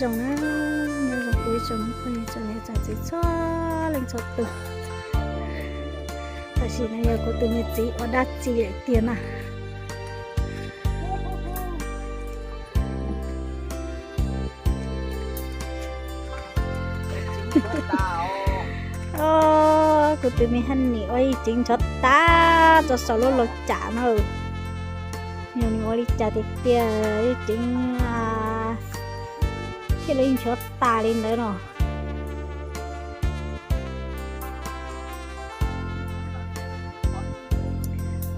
Zoo na, nyob zoo kuv ib tsoom phooj ywg tsoom niam tsoom txiv txhua leej txhua tus. Tam sim no yog kuv tus me txiv ua dab tsi lawm tiag na. Kuv tus me honey ua ib ceev nchov tas tso saum lub laug cam na. Yog nws ua li cas tiag tiag ib ceev thiaj li nchov tas li ntawd no.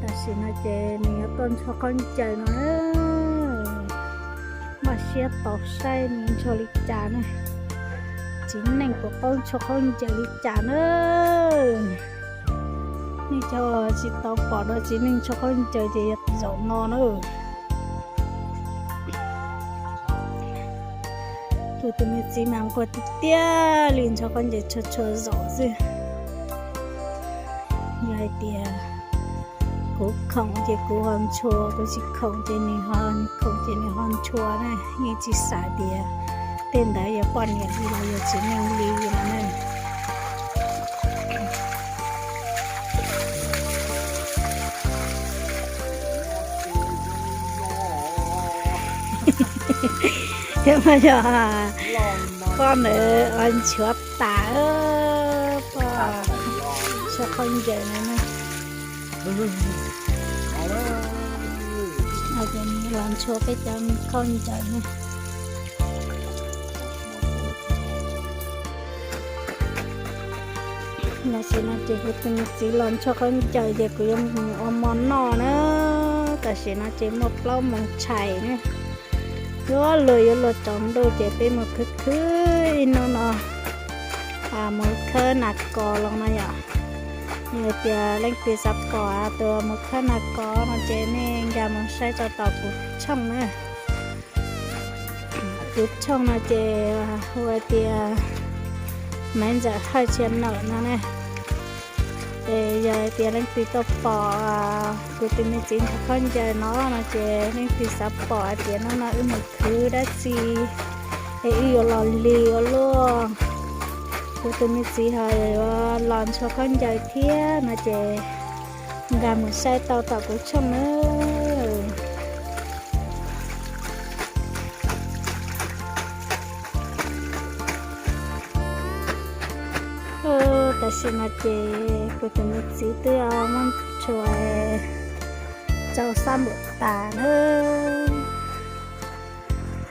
Tam sim no ces nws yuav tuaj ntshua khaub ncaws no. Npaj siab tos saib nws ntshua li cas na. Txiv neej puas paub ntshua khaub ncaws li cas na. Nej cov tsis tau pom dua txiv neej ntshua khaub ncaws ces yog zaum no na. Kuv tus me txiv mas nquag tiag tiag li, ntshua khaub ncaws tshua tshua zaum xwb. Yog hais tias kuv khoom ces kuv ho ntshua, kuv tsis khoom ces nws ho, khoom ces nws ho ntshua na. Yeej tsis xav tias tej ntawd yog poj niam li los yog txiv neej li no na. Thiab mas yog poj ntawd los nchuav tas, poj ntshua khaub ncaws no na. Los nchuav peb cov khaub ncaws na. Tam sim no ces kuv tus me txiv los nchuav khaub ncaws ces kuv yuav mus ua mov noj na. Tam sim no ces muaj plaub moos tshais na. Yuav luag yuav luag tsaus ntuj ces peb mus khwv khwv ib hnub no, mus khawb nas kos los no yom. Yog tias leej twg xav pom tus mus khawb nas kos no ces nej nkag mus saib tso tom kuv tshooj na. Kuv tshooj no ces hu hais tias Maiv Ntxawm Hawj Tshia Nawm no na. Es yog hais tias leej twg tuaj pom kuv tus me txiv nchuav khaub ncaws no no ces leej twg xav pom hais tias hnub no wb mus khwv dab tsi es wb yuav los lig ua luaj, kuv tus me txiv ho yuav los nchuav khaub ncaws thiab no ces nkag mus saib tau tom kuv tshooj na. Tam sim no ces kuv tus me txiv twb muab ntshua rau sab npum tas na.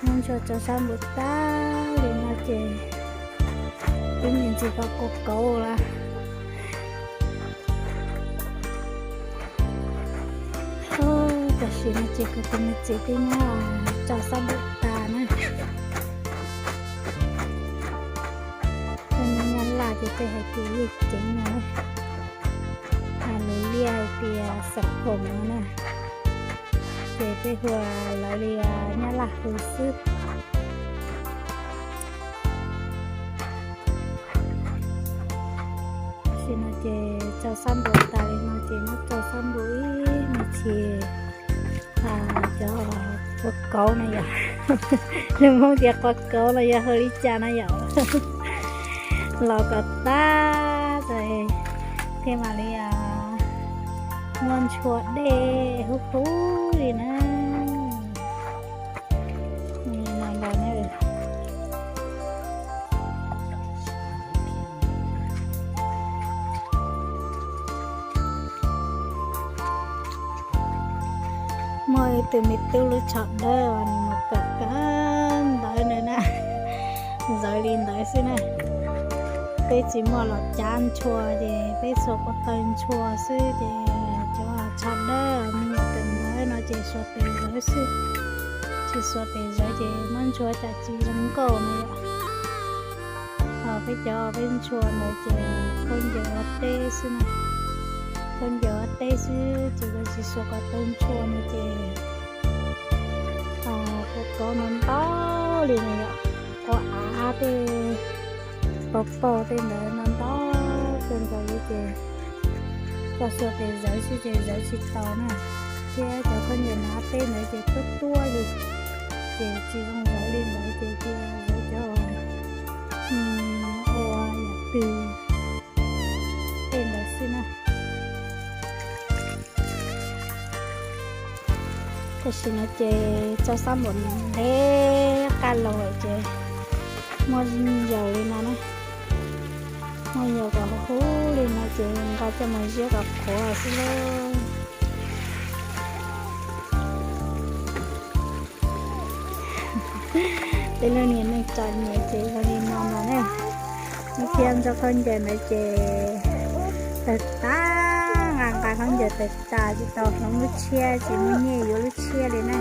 Muab ntshua rau sab npum tas li no ces twb me ntsis kauv kauv lawm. Tam sim no ces kuv tus me txiv twb muab rau sab npum tas na. Tej nyab laj ces tej hais tias yeej ceev no, lus liaj hais tias xeem Phoom no na, ces peb hu lawv li nyab laj hu xwb. Tam sim no ces rau sab npum tas li no ces muab rau sab npum ib me ntsis cov quav kauv no yom. Lus Hmoob tias quav kauv no yog hu li cas no yom. Los kom tag thiaj mam li muab ntshua dej huv huv li na. Muaj ib tug me tub lub tsho dawb uas nws mus kawm kawm ntawv ntawd na, zawv li ntawd xwb na. Peb tsis muaj los cav ntshua ces peb xuas ko taw ntshua xwb ces cov tsho dawb me nyuam kawm ntawv no ces xuas tes zawv xwb, tsis xuas tes zawv ces muab ntshua cas tsis zoo nkauj no yom. Peb cov peb ntshua ntawd ces khaub ncaws ua teb xwb na, khaub ncaws ua teb xwb ces yog tsis xuas ko taw ntshua no ces quav kauv no ntau li no yom, quav av tej, quav paug tej ntawd no ntau kawg nkaus li ces koj xuas tes zawv xwb ces zawv tsis tau na, thiab cov khaub ncaws nav teb ntawd ces tuab tuab li, ces tsis zoo zawv li ntawd ces cia zawv Tam sim no ces txog sab npaum nqe qab los ces muaj yawm li no na, muaj yawm kom huv huv li no ces nqa coj mus ziab kom qhuav xwb lauj. Tej lub niag neej txom nyem ces zoo li no ntag na. Lub phiab ntxog khaub ncaws ntawd ces tawg tas, nqa nqa khaub ncaws tawg tas tsis tau hloov lub tshiab, tsis muaj nyiaj yuav lub tshiab li na.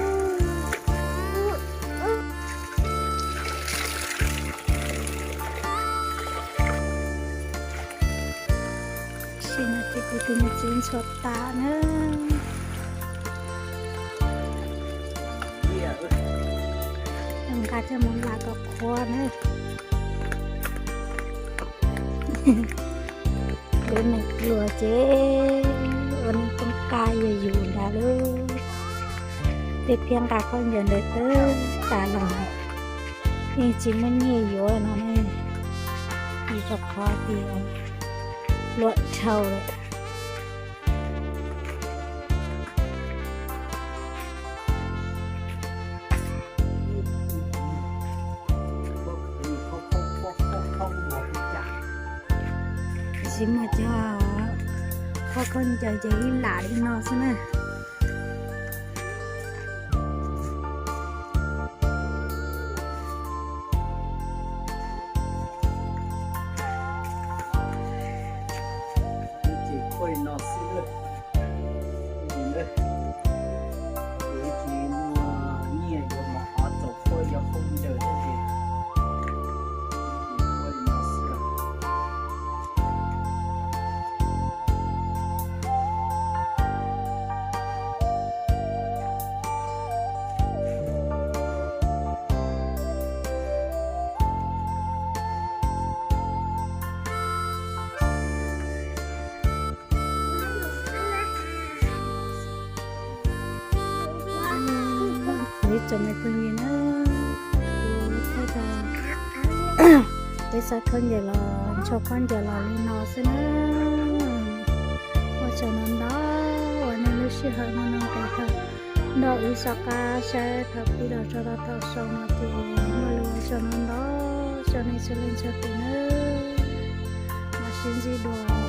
Tam sim no ces kuv tus me txiv ntxhua tas na, nqa coj mus lam kom qhuav na. Lub neej pluag ces ua neej tooj qab yuav yus ntag lauj. Tej phiab nqa khaub ncaws ntawd tawg tas los yeej tsis muaj nyiaj yuav no ne, vim rau qhov tias luam dhau lawm. Tab sis mas cov khaub ncaws ces ib lam li no xwb na. Ces khuaj li no xwb na. Ces na, kuv tsis muaj nyiaj yuav mov qhov txaus khuaj cov khaub ncaws thiab ces khuaj li no xwb. Kuv ib tsoom me phooj ywg na, kuv thaij tau peb xav khaub ncaws los ntshaw khaub ncaws los li no xwb na. Ua tsaug ntau ntau uas nej lub sij hawm no nqis tau nrog wb soj qab saib thaum pib los txog rau thaum xaus no ces muaj lus ua tsaug ntau ntau rau nej txhua leej txhua tus nawb. Mam sib ntsib dua